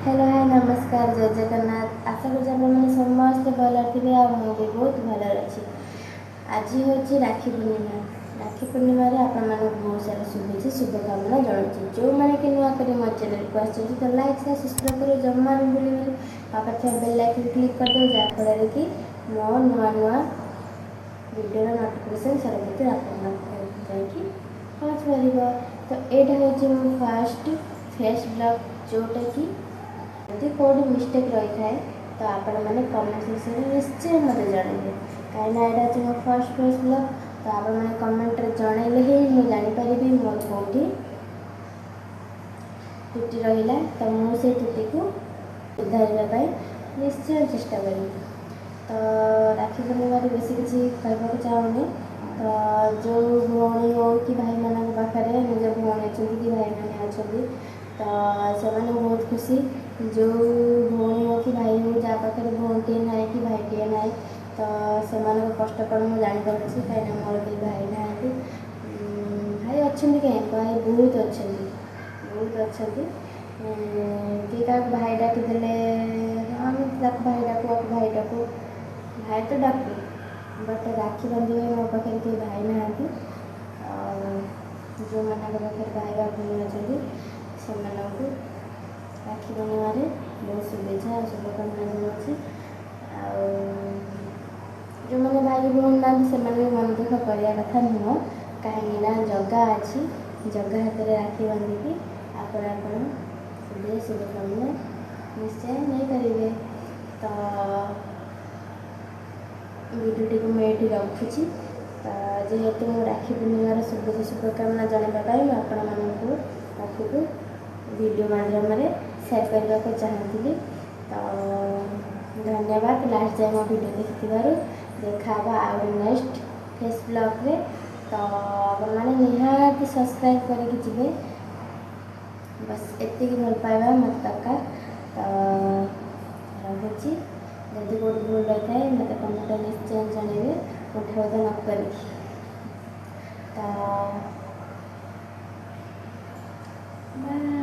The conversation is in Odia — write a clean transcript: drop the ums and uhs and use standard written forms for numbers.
ହ୍ୟାଲୋ, ହାଏ, ନମସ୍କାର, ଜୟ ଜଗନ୍ନାଥ। ଆଶା କରୁଛି ଆପଣମାନେ ସମସ୍ତେ ଭଲରେ ଥିବେ ଆଉ ମୁଁ ବି ବହୁତ ଭଲରେ ଅଛି। ଆଜି ହେଉଛି ରାକ୍ଷୀ ପୂର୍ଣ୍ଣିମା। ରାକ୍ଷୀ ପୂର୍ଣ୍ଣିମାରେ ଆପଣମାନଙ୍କୁ ବହୁତ ସାରା ଶୁଭେଚ୍ଛା, ଶୁଭକାମନା ଜଣାଉଛି। ଯେଉଁମାନେ କି ନୂଆ କରି ମୋ ଚ୍ୟାନେଲକୁ ଆସିଛନ୍ତି, ତ ଲାଇକ୍, ସେୟାର, ସବସ୍କ୍ରାଇବ୍ କରି ଜମାରୁ ଭୁଲିବେନି। ପାଖରେ ଥିବା ବେଲ୍ ଆଇକନ୍ କ୍ଲିକ୍ କରିଦେବେ, ଯାହାଫଳରେ କି ମୋ ନୂଆ ନୂଆ ଭିଡ଼ିଓର ନୋଟିଫିକେସନ୍ ସର୍ବପ୍ରଥମେ ଆପଣଙ୍କ ପାଖରେ ଯାଇକି ପହଞ୍ଚିପାରିବ। ତ ଏଇଟା ହେଉଛି ମୋ ଫାଷ୍ଟ ଫେସ୍ ବ୍ଲଗ୍, ଯେଉଁଟାକି ଯଦି କେଉଁଠି ମିଷ୍ଟେକ୍ ରହିଥାଏ, ତ ଆପଣମାନେ କମେଣ୍ଟ ସେକ୍ସନରେ ନିଶ୍ଚୟ ମୋତେ ଜଣାଇବେ, କାହିଁକିନା ଏଇଟା ହେଉଛି ମୋ ଫାଷ୍ଟ ଫେସ୍ ବ୍ଲଗ୍। ତ ଆପଣମାନେ କମେଣ୍ଟରେ ଜଣାଇଲେ ହିଁ ମୁଁ ଜାଣିପାରିବି ମୋର କେଉଁଠି ତ୍ରୁଟି ରହିଲା। ତ ମୁଁ ସେଇ ତ୍ରୁଟିକୁ ସୁଧାରିବା ପାଇଁ ନିଶ୍ଚୟ ଚେଷ୍ଟା କରିବି। ତ ରାକ୍ଷୀ ପୂର୍ଣ୍ଣିମାରେ ବେଶୀ କିଛି କହିବାକୁ ଚାହୁଁନି। ତ ଯେଉଁ ଭଉଣୀ ହେଉ କି ଭାଇମାନଙ୍କ ପାଖରେ ନିଜ ଭଉଣୀ ଅଛନ୍ତି କି ଭାଇମାନେ ଅଛନ୍ତି, ତ ସେମାନେ ବହୁତ ଖୁସି। ଯେଉଁ ଭଉଣୀ ହେଉ କି ଭାଇ ହେଉ, ଯାହା ପାଖରେ ଭଉଣୀଟିଏ ନାହିଁ କି ଭାଇଟିଏ ନାହିଁ, ତ ସେମାନଙ୍କ କଷ୍ଟ କ'ଣ ମୁଁ ଜାଣିପାରୁଛି, କାହିଁକିନା ମୋର କେହି ଭାଇ ନାହାନ୍ତି। ଭାଇ ଅଛନ୍ତି କାହିଁ, ଭାଇ ବହୁତ ଅଛନ୍ତି, ବହୁତ ଅଛନ୍ତି। କିଏ କାହାକୁ ଭାଇ ଡାକିଦେଲେ, ଆମେ ତାକୁ ଭାଇ ଡାକୁ, ଆକୁ ଭାଇ ଡାକୁ, ଭାଇ ତ ଡାକୁ, ବଟ୍ ରାକ୍ଷୀ ବାନ୍ଧିବା ମୋ ପାଖରେ କେହି ଭାଇ ନାହାନ୍ତି। ଆଉ ଯେଉଁମାନଙ୍କ ପାଖରେ ଭାଇ ବା ଭଉଣୀ ଅଛନ୍ତି, ସେମାନଙ୍କୁ ରାକ୍ଷୀ ପୂର୍ଣ୍ଣିମାରେ ବହୁତ ଶୁଭେଚ୍ଛା ଆଉ ଶୁଭକାମନା ଜଣାଉଛି। ଆଉ ଯେଉଁମାନେ ଭାଇ ଭଉଣୀ ନାହାନ୍ତି, ସେମାନେ ବି ମନ ଦୁଃଖ କରିବା କଥା ନୁହଁ, କାହିଁକିନା ଜଗା ଅଛି। ଜଗା ହାତରେ ରାକ୍ଷୀ ବାନ୍ଧିକି ଆପଣ ଆପଣ ଶୁଭେଚ୍ଛା, ଶୁଭକାମନା ନିଶ୍ଚୟ ନେଇପାରିବେ। ତ ଭିଡ଼ିଓଟିକୁ ମୁଁ ଏଇଠି ରଖୁଛି। ତ ଯେହେତୁ ମୁଁ ରାକ୍ଷୀ ପୂର୍ଣ୍ଣିମାର ଶୁଭେଚ୍ଛା, ଶୁଭକାମନା ଜଣାଇବା ପାଇଁ ମୁଁ ଆପଣମାନଙ୍କୁ ପାଖକୁ ଭିଡ଼ିଓ ମାଧ୍ୟମରେ ସେୟାର କରିବାକୁ ଚାହୁଁଥିଲି। ତ ଧନ୍ୟବାଦ ଲାଷ୍ଟ ଯାଏ ମୋ ଭିଡ଼ିଓ ଦେଖିଥିବାରୁ। ଦେଖା ହେବ ଆଉ ନେକ୍ସଟ ଫେସ୍ ବ୍ଲଗ୍ରେ। ତ ଆପଣମାନେ ନିହାତି ସବସ୍କ୍ରାଇବ୍ କରିକି ଯିବେ। ବାସ୍, ଏତିକି ଭଲ ପାଇବା ମୋତେ ଦରକାର। ତ ରହୁଛି। ଯଦି କେଉଁଠି ଭୁଲ ରହିଥାଏ, ମୋତେ କମେଣ୍ଟରେ ନିଶ୍ଚୟ ଜଣାଇବେ, କୁଣ୍ଠାବୋଧ ନ କରିକି। ତ ବାଏ।